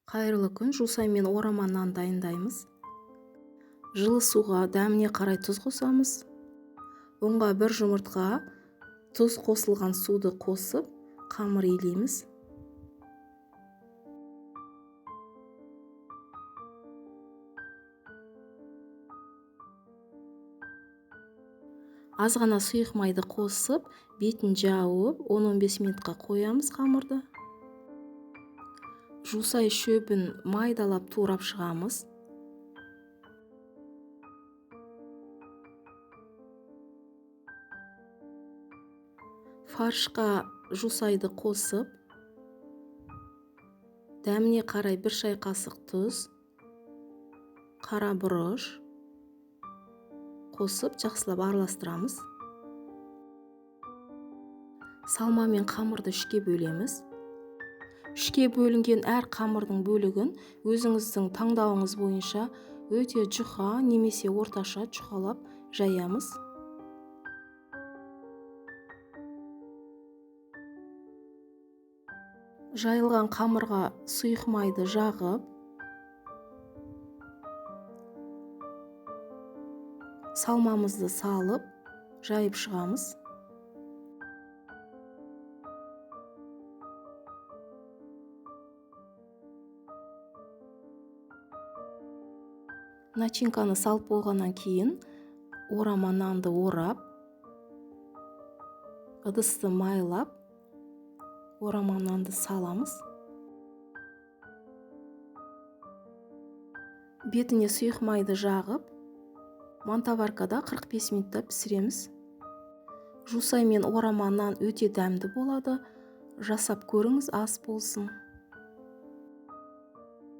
Қайырлы күн! Жусай мен орама нан дайындаймыз. Жылы суға дәміне қарай тұз қосамыз. Ұнға бір жұмыртқа, тұз қосылған суды қосып, қамыр илейміз. Аз ғана сұйық майды қосып, бетін жауып, 10-15 минутқа қоямыз қамырды. Жусай шөбін майдалап турап шығамыз. Фаршқа жусайды қосып, дәміне қарай бір шай қасық тұз, қара бұрыш қосып жақсылап араластырамыз. Салма мен қамырды үшке бөлеміз. Үшке бөлінген әр қамырдың бөлігін өзіңіздің таңдауыңыз бойынша өте жұқа немесе орташа жұқалап жаямыз. Жайылған қамырға сұйық майды жағып, салмамызды салып, жайып шығамыз. Начинканы салып болғаннан кейін орама нанды орап, ыдысты майлап, орама нанды саламыз. Бетіне сұйық майды жағып, мантоваркада 45 минутта пісіреміз. Жусай мен орама нан өте дәмді болады. Жасап көріңіз, ас болсын.